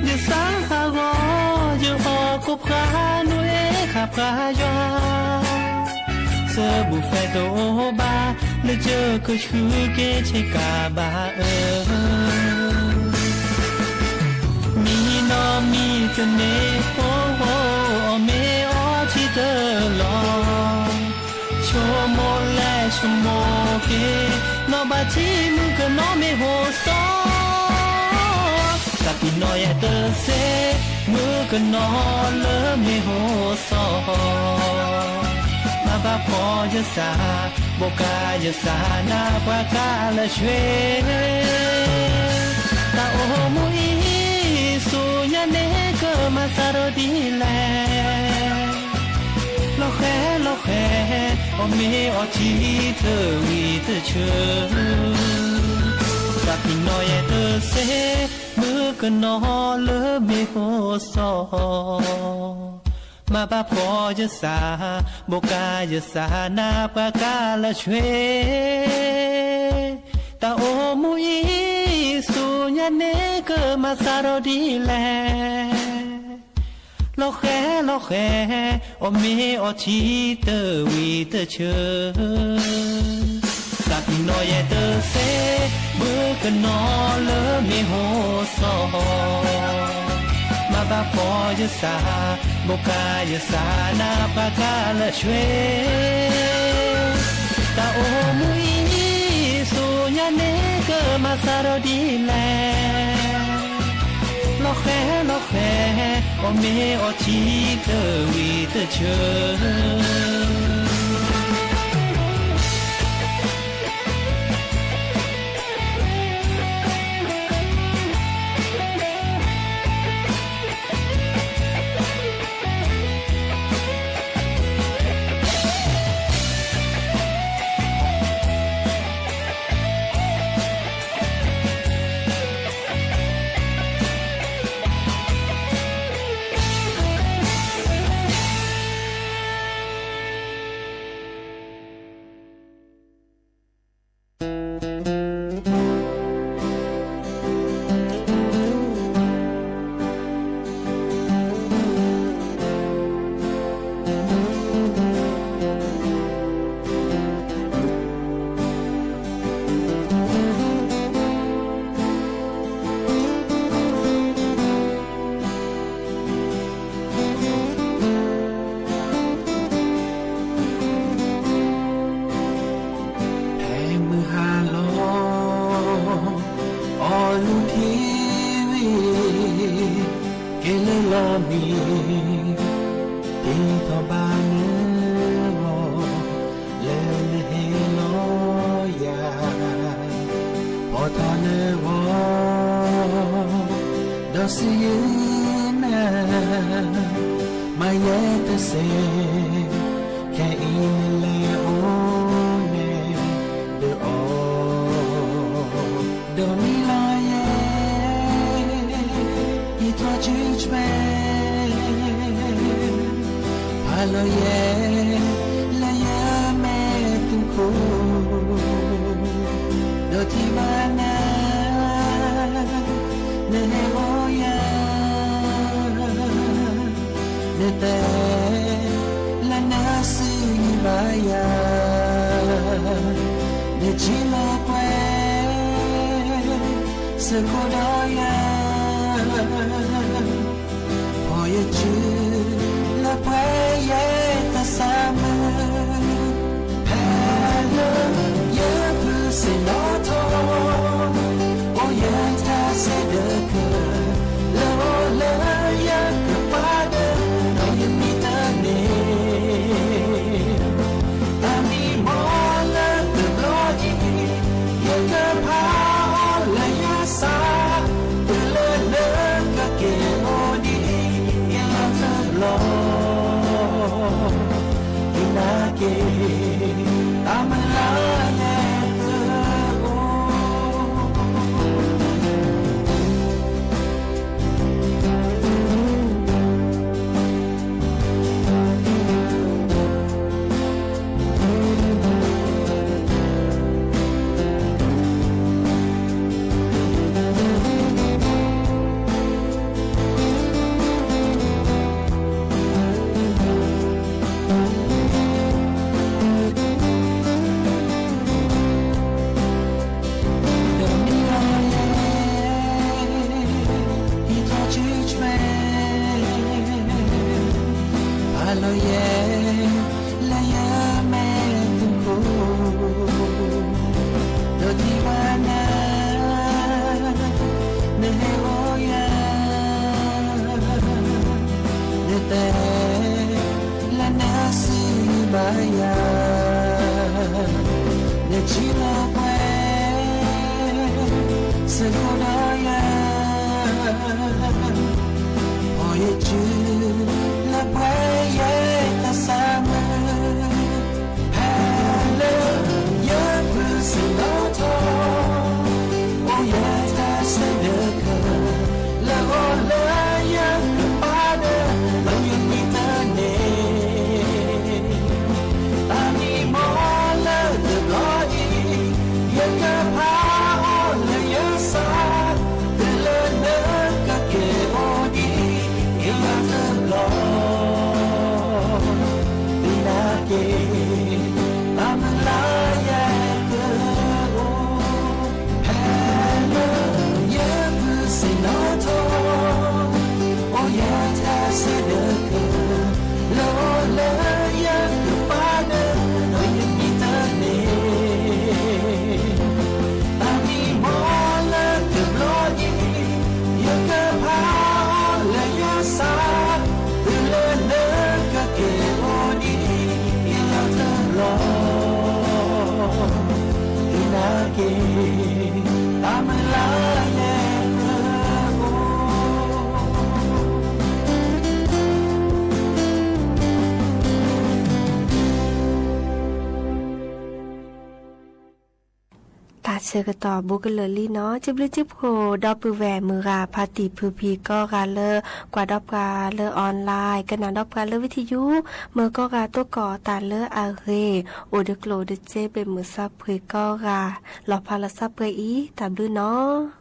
ယသးဟးဂီၤ ယအီၣ်ကိၣ်ဖှါ နအိၣ်ဟးဖှါယွၤ သဘူၣ်ဖဲတအိၣ်ဘၣ် လၢယကဆှုက့ၤဆ့ကၤဘၣ်အၢ, မံနီၤမံတန့ၢ် အိၣ်အီၣ်မ့ၤအီထံတလီၢ်, ဆိကမိၣ်လဲၤဆိကမိၣ်က့ၤ နီၢ်ဘၣ်ထံမုၣ်ကနီၤမ့ၢ်ဟိးစီၤ သးပ့ၤနီၣ်ယဲတသ့ မုၣ်ကနီၤလၢမ့ၢ်ဟိးစီၤ, မၤဘၣ်ဖှီၣ်ယသး ဘိးကါယသးနါပှၤကါလၢဆွ့, တၢ်အိၣ်မူအံၤ ဆူညါန့ၣ်ကမၤသးဒီးဒ်လဲၣ် လီၤဃဲလီၤဃဲ, အီၣ်မ့ၤအီထံတဝံၤတဆၢ, သးပ့ၤနီၣ်ယဲတသ့ မုၣ်ကနီၤလၢမ့ၢ်ဟိးစီၤ, မၤဘၣ်ဖှီၣ်ယသး ဘိးကါယသးနါပှၤကါလၢဆွ့, တၢ်အိၣ်မူအံၤ ဆူညါန့ၣ်ကမၤသးဒီးဒ်လဲၣ် လီၤဃဲလီၤဃဲ, အီၣ်မ့ၤအီထံတဝံၤတဆၢ, သးပ့ၤနီၣ်ယဲတသ့ မုၣ်ကနီၤလၢမ့ၢ်ဟိးစီၤ, မၤဘၣ်ဖှီၣ်ယသး ဘိးကါယသးနါပှၤကါလၢဆွ့, တၢ်အိၣ်မူအံၤ ဆူညါန့ၣ်ကမၤသးဒီးဒ်လဲၣ် လီၤဃဲလီၤဃဲ, အီၣ်မ့ၤအီထံတဝံၤတဆၢ.ဖဲမုၢ်ဟါလီၤ အီၣ်လူၤထံဝံၤ က့ၤလၢလီၤမံၤ တ့ထီၣ်ဘၣ်နဂီၢ် လၢနဟ့ၣ်လီၤယၤ ဖီၣ်ထီၣ်နဂီၢ် ဒီးစံးယဲနၤ မၤယဲတသ့ ခဲအံၤနလဲၤအိၣ်န့ၣ်ဒီးအီၤ ဒီးမံလီၤယဲ ယထီၣ်စုဆွဲ ဖးလီၤယဲ လၢယမဲာ်တူၢ်ခိၣ် ဒီးထံၣ်ဘၣ်နၤ နဟဲအိၣ်ယၤ နတဲ လၢနစုဂံၢ်ဘါယၤ နထံၣ်လီၤကွဲ စ့ၢ်ကီးဒီးယၤ ဖီၣ်ယစု လၢပှဲၤယဲတၢ်ဆါမုၢ် ဖဲလၢယဖုစ့ၣ်နီၤထီၣ် အိၣ်ယဲ က့ၤ တၢ်မုၢ်လၢ်ယဲၢ်ကအိၣ် အလီၢ်ယဲၢ် လၢယမဲာ်သူခိၣ် ဒီးထံၣ်ဘၣ်နၤ နဟဲအိၣ်ယၤ နတဲ လၢနစံးဘၣ်ယၤ နထံၣ်လၢပှဲၤ စ့ၢ်ကီးဒီးယၤ အီၣ်ယစု လၢပှဲၤယဲတၢ်ဆါမုၢ် ဖဲလၢယဖုးစ့ၣ်နီၤထီၣ် အိၣ်ယဲတၢ်ဆၢဒၢးက လၢအီၤလၢယကပာ်ဒၢး လီၤယမံတၢ်န့ၣ် တၢ်မံမီၢ်လၢတဘျီအံၤ ယကဖးအီၤလၢယစၢ် တုၤလၢနကက့ၤအိၣ်ဒံး က့ၤယၤတဘျီ ဒ်နာ်က့ၤ တၢ်မုၢ်လၢ်ယဲၢ်ကအိၣ် ဖဲလၢယဖုးစ့ၣ်နီၤထီၣ် အိၣ်ယဲတၢ်ဆၢဒၢးက လၢအီၤလၢယကပာ်ဒၢး လီၤယမံတၢ်န့ၣ် တၢ်မံမီၢ်လၢတဘျီအံၤ ယကဖးအီၤလၢယစၢ် တုၤလၢနကက့ၤအိၣ်ဒံး က့ၤယၤတဘျီ ဒ်နာ်က့ၤ တၢ်မုၢ်လၢ်ယဲၢ်ကအိၣ် တၢ်ဆၢကတီၢ်ဘူးကလၢာ်လံနီၤ, စံးဘျုးစံးဖှိၣ် ဒီပုၢ်ဝဲၢ်မုၢ်ဂၤ ဖါတံၢ်ဖုဖံကိးဂၤလၢ ကွၢ်ဒီးပှၤလၢ online ကနၣ်ဒီးပှၤလၢ ဝံထံယူ, မ့ၢ်ကိးဂၤတိၢ်ကီၣ်တၢ်လၢအဂ့ၤ, အိၣ်ဒီးကျိၣ်ဒီးစ့ ဘၣ်မုာ်စၢ်ဖှံကိးဂၤ, လီၤဖးလီၤစၢ်ပှဲၤအံၤ တၢ်ဘျုးနီၤ.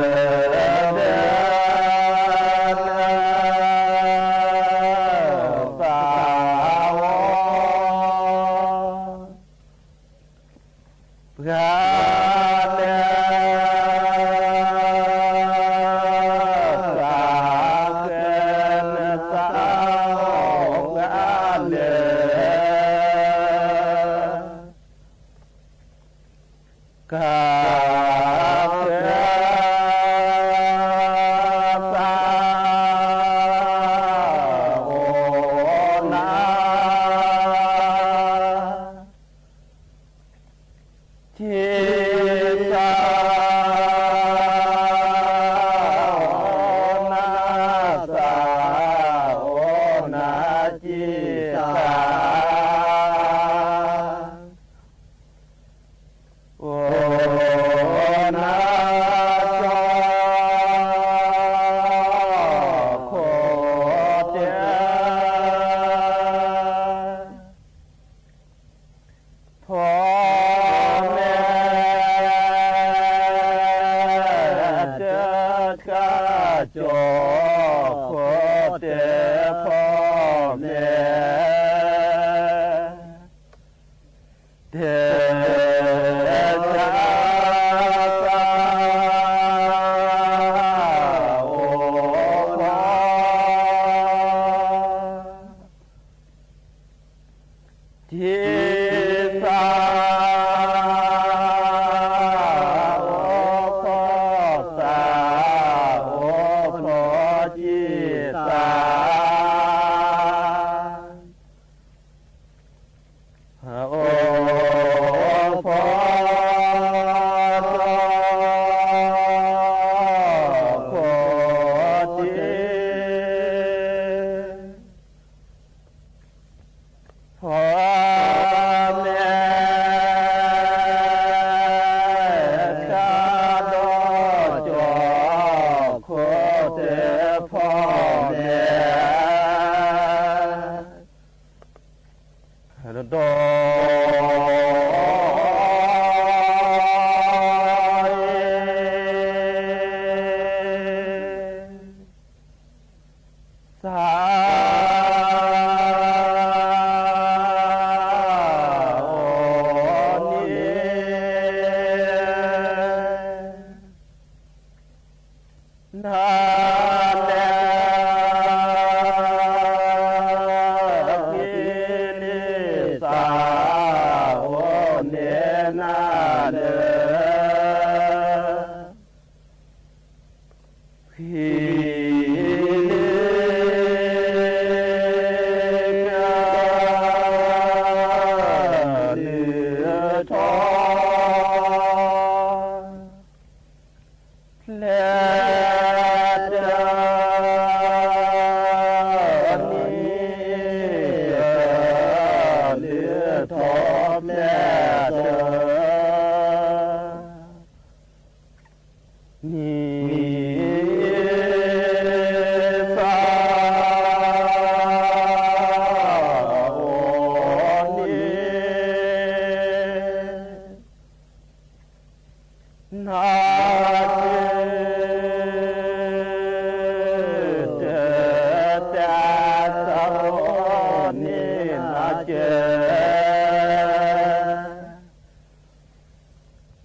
လၢသးဝီ ပှၤလၢသးဃဲ နသးအိၣ်ပှၤလၢ ကဃဲ သးအိၣ်နၤ ကံသးအိၣ်နၤ သးအိၣ်နၤ ကံသး အိၣ်နၤ ကၠီခိၣ်တဲ ဖီမဲာ် တကး ကၠီခိၣ်တဲ ဖီမဲာ် တကး သး အိၣ်ဖီ ကံသး အိၣ်ဖီ သး အိၣ်ဖီ ကံသး အိၣ်ဖီ ကၠီခိၣ်တဲ ဖီမဲာ် ကးဒီး ကၠီခိၣ်တဲ ဖီမဲာ် ဒီး သး အိၣ်န့ၣ် နၤလဲၣ် ဃံလံ သးအိၣ်န့ၣ်နၤလဲၣ် ဃံလံ ကလုၢ်ထီၣ် ဖျဲးတၢ် နံၤ ကလုၢ်ထီၣ်ဖျဲးတၢ် နံၤ သး အိၣ်န့ၣ် နၤကဲ တၢ် တၢ် သးအိၣ်န့ၣ် နၤကဲ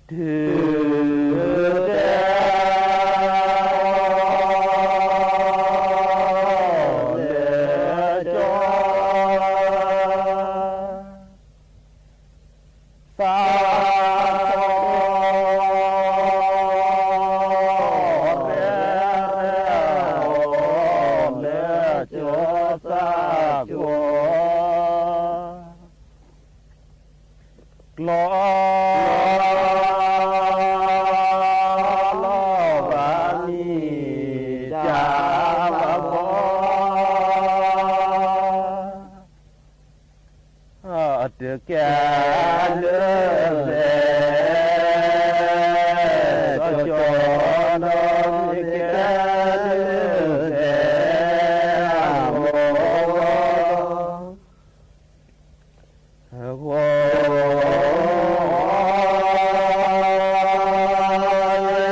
တုၤတဲ လၢကၠီ သး ဖီ ရဲ ရဲ အိၣ်လၢကၠီ သးကၠီ ကျီ လီၤဘၣ်နံၤ တၢ်ဘၣ်ဘီ တကဲ လၢလဲၣ် ကၠီ ကၠီ ဒီးမ့ၢ်ကဲ လၢလဲၣ် အမိၢ် ဂီၤ ယဲ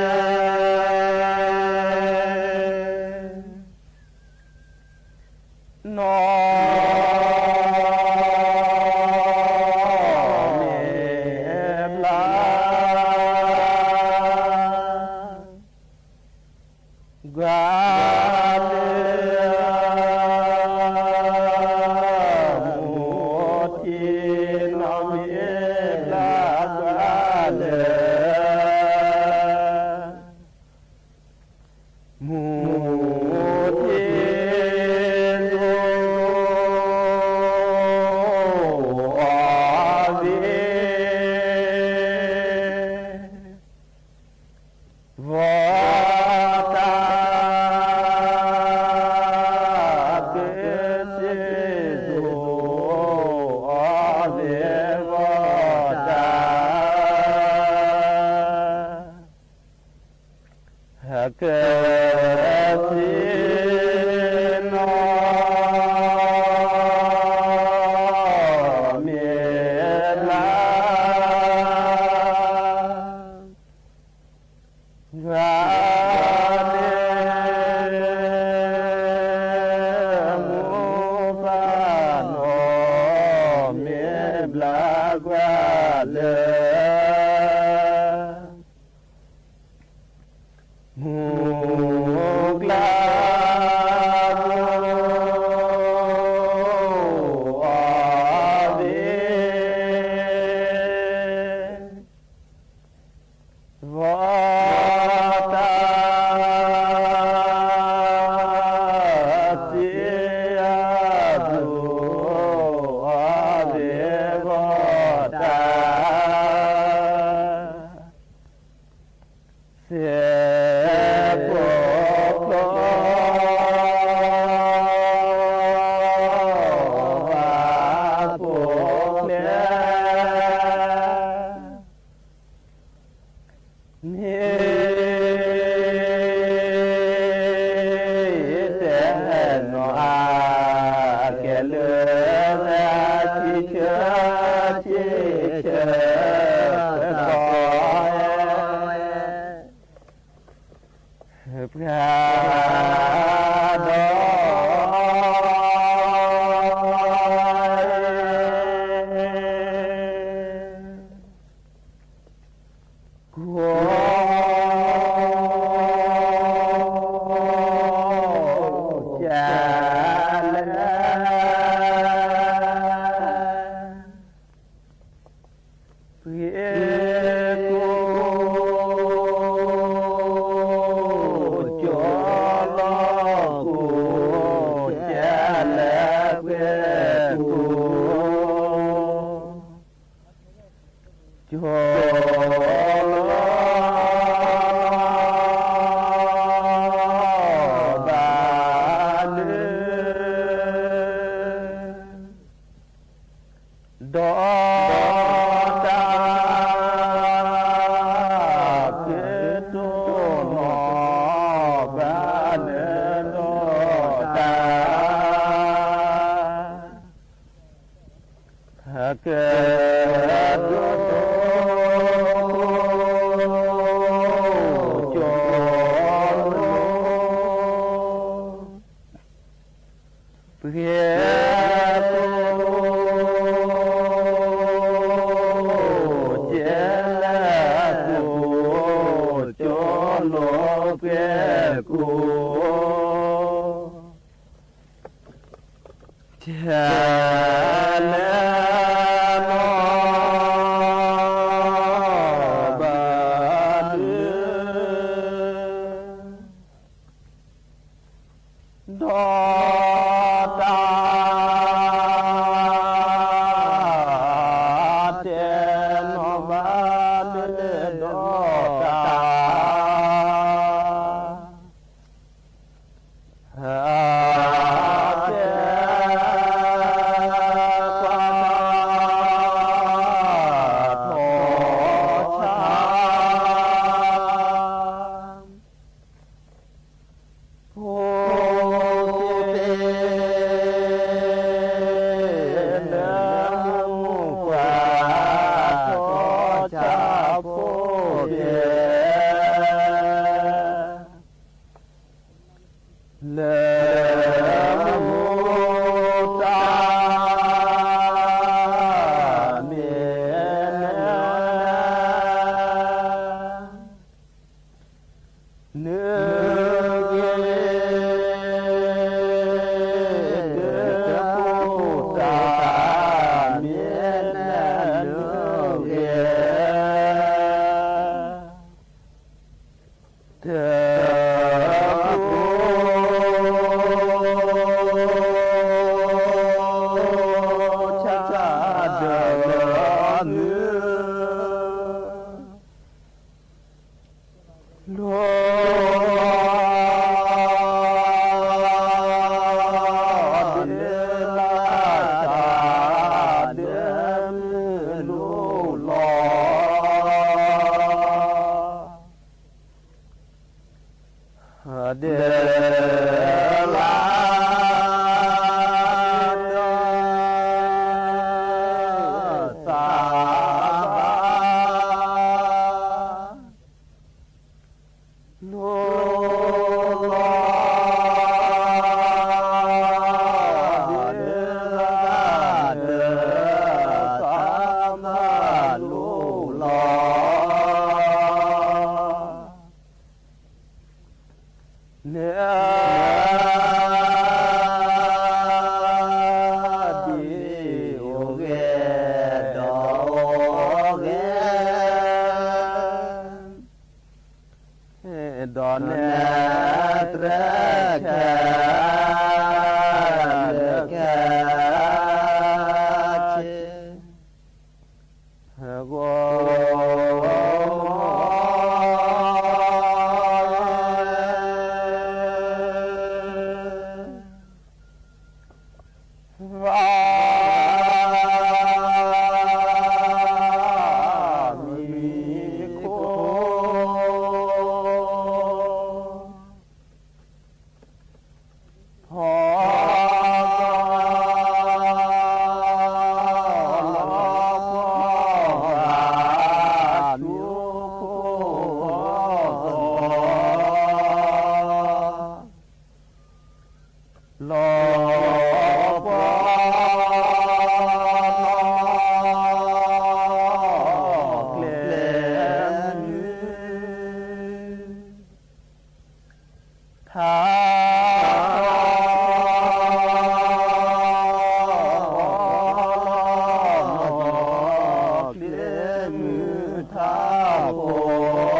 ပှၤလၢ မူထံနီၢ်မ့ၢ်ဘျါပှၤလၢ မူထံနီၢ်အီၤသ့ၣ် ဘီတၢ် ကစံၣ်စိၤအီၤသ့ၣ်ဘီတၢ် ကစံၣ်နီၢ်မ့ၢ်ဘျါ ပှၤလၢ မူပၢ်နီၢ်မ့ၢ်ဘျါပှၤလၢ မူကျါ အီၤသ့ၣ် ဘီတၢ် စံၣ်စိၤအီၤသ့ၣ်ဘီတၢ် စဲးကိးကျီ ဘၣ်ကိးကျဲ မ့ၢ် တဲနီၢ်အကဲလၢ ထံဆၢထံဆၢ ပကီၢ် ပှၤဒီး ကိး ကလဲၣ် ပှ့ၤကိၢ် ကၠီလီၤကိၢ် ကလဲၣ်ပှ့ၤကိၢ် ကၠီလီၤ ဘၣ်လၢ ဒီးတၢ် ကတိၤနီၢ်ဘၣ်လၢ ဒီးတၢ် ကတိၤ ကၠီလီၤ ပှ့ၤကိၢ် ကလဲၣ်ကိၢ် ကၠီလီၤပှ့ၤကိၢ် ကလဲၣ်နီၢ် ဘၣ်လၢ ဒီးတၢ် တဲနီၢ်ဘၣ်လၢ ဒီးတၢ် တဲ ပှၤထီၣ်ဆါ ဖိသ့ၣ် လၢမူကွၢ် ထီၣ်ဆါဖိသ့ၣ် လၢမူတၢ် မ့ၢ် နုာ်က့ၤ တၢ်ကိၢ်ဆၣ်ဒၢးလၢ မုၢ် လိၤ ဒၢးလၢ်ဆၣ်ဒၢး မုၢ်လိၤလီၤ ဒၢးလၢ် သၢဘၣ် လိၤလီၤ ဒၢးလၢ်ဒၢး သၢဘၣ်လိၤလီၤ နဒ့အိၣ်ဂဲၤ ဒီးအိၣ်ဂဲၤ ဒီးနတြဲၤခဲ လၢခဲဆ့ ဂီၤ ဘၣ် မံၤခိၣ် ဖီ လီၤပှီၢ်ဂၤ မံၤခိၣ် လီၤပှီၢ် ကျဲမုၢ် ထါ လီၤ ကျဲမုၢ်ထါဖိ ဃီလီၤ ဃီ တဲ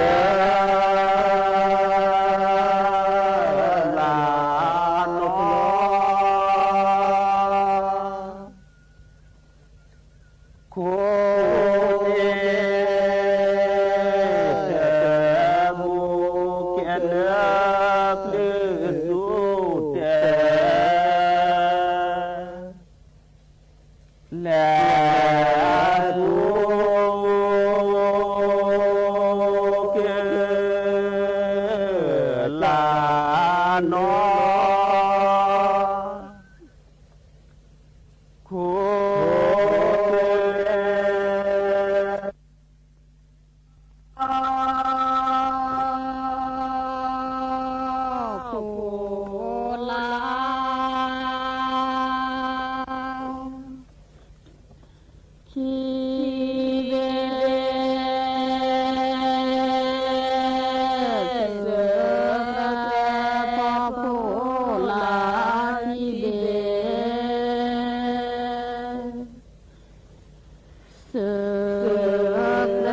လၢနီၢ် ခိၣ် တၢ်မူကဲလၢပျုၢ်သူၣ်တဲ လဲၤကိၢ်က့ၤ လၢနီၢ် ခိၣ် ခိၣ်လၢ ခံဘ့ၣ် စၢၤ ဖီခိၣ်လၢ ခံဘ့ၣ် စၢၤ လၢ လံ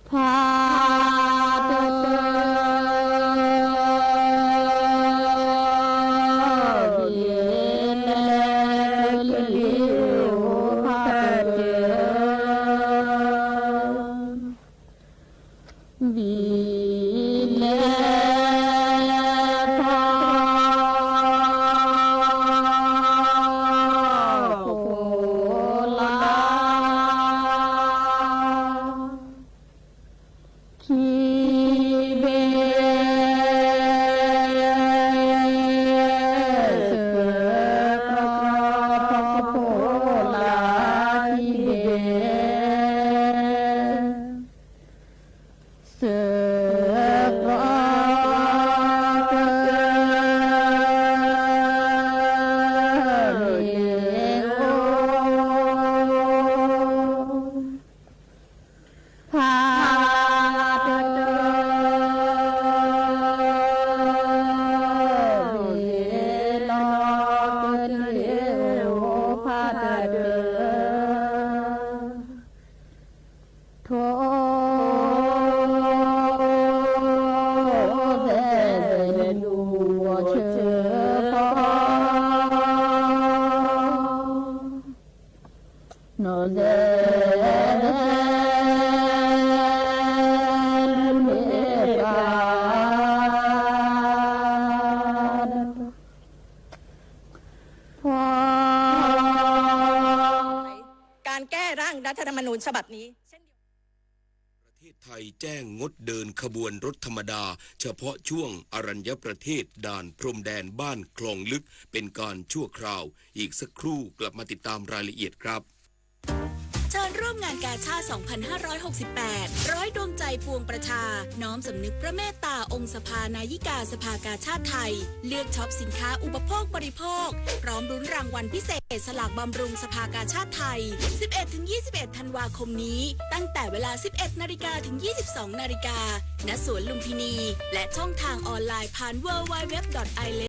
ဖါ တၢ် ဘ့ၣ် လၢ ကလံၤ ဖါ တၢ် ဘံၣ် လဲ ဖီ ခိၣ်လၢ ခံဘ့ၣ် စၢၤ ဖီခိၣ်လၢ ခံဘ့ၣ် စၢကီးကတၢၢ်န့ၣ်အိၣ် ဖးတၢၢ်န့ၣ်လီၤကတၢၢ်န့ၣ်အိၣ် ဖးတၢၢ် ထိၣ်သဲးသဲးလူၤအီၣ်ဆၢကီး နီၢ်သဲးသဲးလူၤန့ၢ်ပၢ် การแก้ร่างรัฐธรรมนูญฉบับนี้เช่นเดียวกัน ประเทศไทยแจ้งงดเดินขบวนรถธรรมดาเฉพาะช่วงอรัญญประเทศด่านพรมแดนบ้านคลองลึกเป็นการชั่วคราว อีกสักครู่กลับมาติดตามรายละเอียดครับ เชิญร่วมงานกาชาด สองพันห้าร้อยหกสิบแปด ร้อยดวงใจปวงประชา น้อมสำนึกพระเมตตาองค์สภานายิกาสภากาชาดไทย เลือกช็อปสินค้าอุปโภคบริโภค พร้อมรุ้นรางวัลพิเศษสลากบำรุงสภากาชาดไทย สิบเอ็ดถึงยี่สิบเอ็ด ธันวาคมนี้ ตั้งแต่เวลา สิบเอ็ดนาฬิกา ถึง ยี่สิบสองนาฬิกา ณ สวนลุมพินี และช่องทางออนไลน์ผ่าน ดับเบิลยู ดับเบิลยู ดับเบิลยู ดอท ไอเล